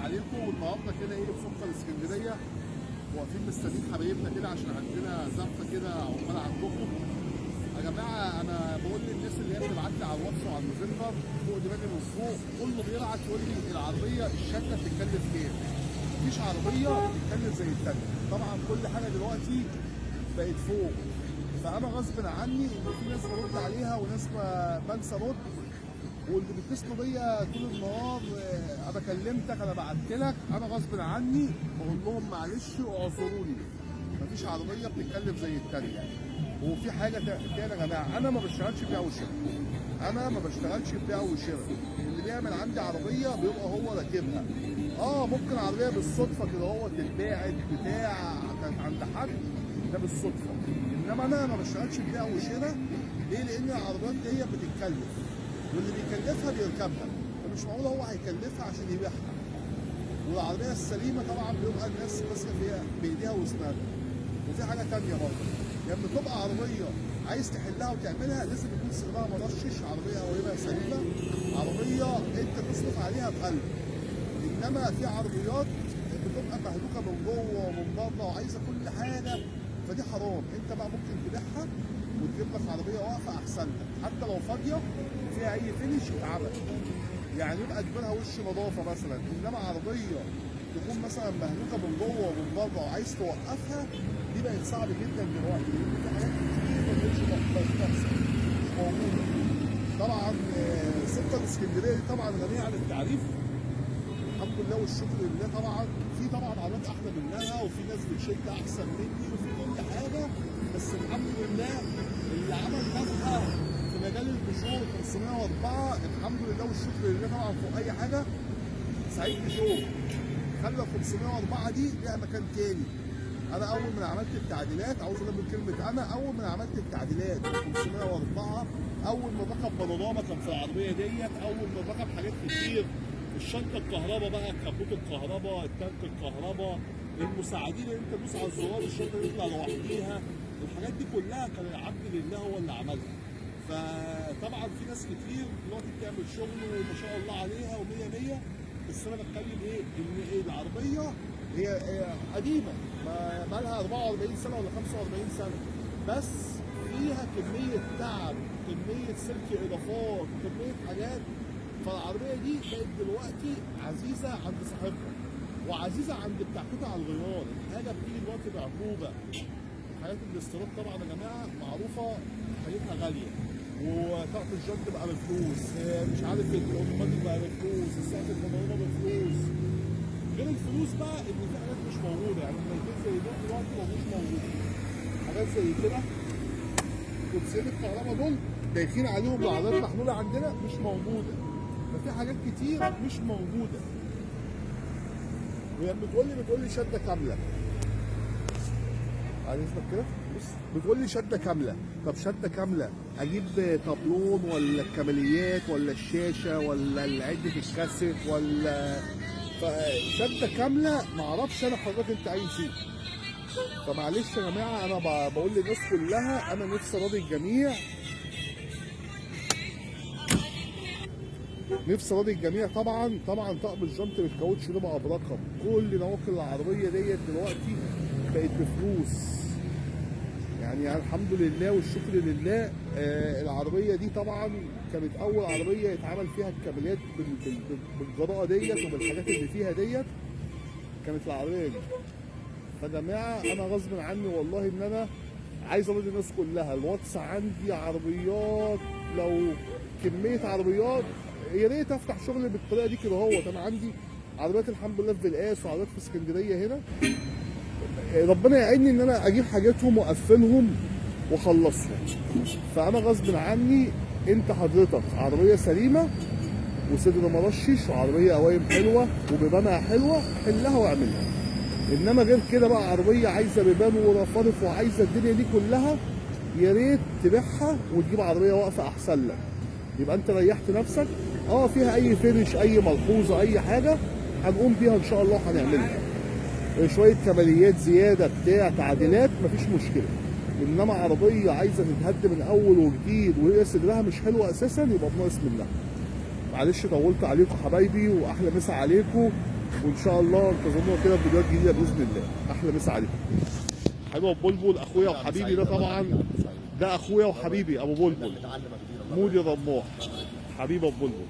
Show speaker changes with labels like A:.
A: عليكم. والنهارده كده ايه في سكر اسكندرية، واقفين مستنيين حبايبنا كده عشان عندنا زفه كده عقبال عندكم. يا جماعة انا بقول للناس اللي هي بتبعت لي على الواتس وعلى المازنجر فوق دماغي من فوق، كله بيبعت يقول لي العربية الشكه بتتكلف كام؟ مفيش عربية بتتكلف زي الثانية، طبعا كل حاجة دلوقتي بقت فوق. فانا غصب عني ان في ناس برد عليها وناس ما بنسى ارد، واللي بيتصلوا بيا طول النهار انا كلمتك انا بعت لك، انا غصب عني بقول لهم معلش اعذروني، مفيش عربية بتتكلم زي الثانية. وفي حاجة تاني يا جماعة، انا ما بشتغلش بيع وشراء، انا ما بشتغلش بيع وشراء. اللي بيعمل عندي عربية بيبقى هو راكبها. ممكن عربية بالصدفة كده هو اتباعت بتاع كانت عند حد، ده بالصدفة. انما انا ما بشتغلش بيع وشراء. ليه؟ لان العربيات دي بتتكلف، واللي بيكلفها بيركبها، فمش معقول هو هيكلفها عشان يبيعها. والعربية السليمة طبعا بيبقى الناس ماسكه فيها بايديها واسنانها. وفي حاجة تانية برضه، لما تبقى عربية عايز تحلها وتعملها لازم يكون سعرها مرشش، عربية قويمه سليمة، عربية انت تصرف عليها بقلب. انما في عربيات بتبقى مهلوكه من جوه ومن بره وعايزه كل حاجة، فدي حرام. انت بقى ممكن تبيعها وتجيب لك عربية واقفة احسن لك، حتى لو فاضية فيها اي finish يتعمل، يعني يبقى تجيب وش نظافة مثلا. انما عربية تكون مثلا مهلوكه من جوه ومن بره وعايز توقفها، دي بقت صعب جدا دلوقتي، لان في حاجات كتير ما بقتش تحصل، مش موجودة. طبعا سكر اسكندرية دي طبعا غنية عن التعريف، الحمد لله والشكر لله. طبعا في طبعا عربيات احلى منها، وفي ناس بتشد احسن مني، وفي كل حاجة، بس الحمد لله اللي عمل نفحة في مجال البيجو 504 الحمد لله والشكر لله. طبعا فوق اي حاجة سعيد بيجو خلى 504 دي ليها مكان تاني. انا اول ما عملت التعديلات، عاوز اقول كلمة، انا اول ما عملت التعديلات 504، اول ما ركب بانوراما كان في العربية ديت، اول ما ركب حاجات كتير، الشنطة الكهرباء بقى، كبوت الكهرباء، التانك الكهرباء، المساعدين اللي انت تدوس على الزرار الشنطة تطلع لوحديها، الحاجات دي كلها كان العبد لله هو اللي عملها. فطبعا في ناس كتير دلوقتي بتعمل شغل وما شاء الله عليها ومية مية، بس انا بتكلم ايه؟ ان إيه العربية هي قديمة، ما لها 44 سنة ولا 45 سنة، بس فيها كمية تعب، كمية سلك اضافات، كمية حاجات. فالعربيه دي بقت دلوقتي عزيزه عند صاحبها وعزيزه عند بتاع قطع الغيار. الحاجة بتيجي دلوقتي بعجوبه، حاجات الاستيراد طبعا يا جماعة معروفة حاجتها غالية، وطقم الجنط بقى بفلوس، مش عارف الاوتوماتيك بقى بفلوس، السقف البانوراما بفلوس. غير الفلوس بقى ان في حاجات مش موجودة، يعني المايكات زي دول دلوقتي ما مش موجودة، حاجات زي كده كوبسين الكهرباء دول دايخين عليهم العربيات محموله عندنا مش موجودة. ففي حاجات كتير مش موجودة. ولما بتقول لي شده كاملة، بعد اذنك كده بص، بتقول لي شده كاملة. طب شده كاملة اجيب طابلون ولا الكماليات ولا الشاشة ولا عده الكاسيت ولا شده كاملة؟ معرفش انا حضرتك انت عايز ايه. فمعلش يا جماعة انا بقول للناس كلها انا نفسي اراضي الجميع، نفسي اراضي الجميع. طبعا طبعا طقم الجنط بالكاوتش ده بقى برقم، كل نواقل العربية ديت دلوقتي بقت بفلوس، يعني الحمد لله والشكر لله. العربية دي طبعا كانت اول عربية يتعمل فيها الكابلات بالجراءه ديت وبالحاجات اللي فيها ديت، كانت العربية دي. فجماعة انا غصب عني والله ان انا عايز اراضي الناس كلها. الواتس عندي عربيات، لو كمية عربيات يا ريت افتح شغل بالطريقة دي كده اهوت. انا عندي عربيات الحمد لله في القاس وعربيات في اسكندرية هنا، ربنا يعيني ان انا اجيب حاجاتهم واقفلهم واخلصهم. فانا غصب عني، انت حضرتك عربية سليمة وصدر مرشش وعربية قوايم حلوة وبيبانها حلوة، حلها واعملها. انما غير كده بقى عربية عايزه بيبان ورفارف وعايزه الدنيا دي كلها، يا ريت تبيعها وتجيب عربية واقفة احسن لك، يبقى انت ريحت نفسك. فيها اي finish، اي ملحوظة، اي حاجة هنقوم بيها ان شاء الله وهنعملها. شوية كماليات زيادة بتاع تعديلات مفيش مشكلة. انما عربية عايزه تتهد من اول وجديد وهي صدرها مش حلو اساسا، يبقى بناقص منها. معلش طولت عليكم حبايبي، واحلى مسا عليكم. وان شاء الله انتظرونا كده في فيديوهات جديدة باذن الله. احلى مسا عليكم. حبيبي ابو بلبل، اخويا وحبيبي ده طبعا، ده اخويا وحبيبي ابو بلبل مودي رماح، حبيبي ابو بلبل.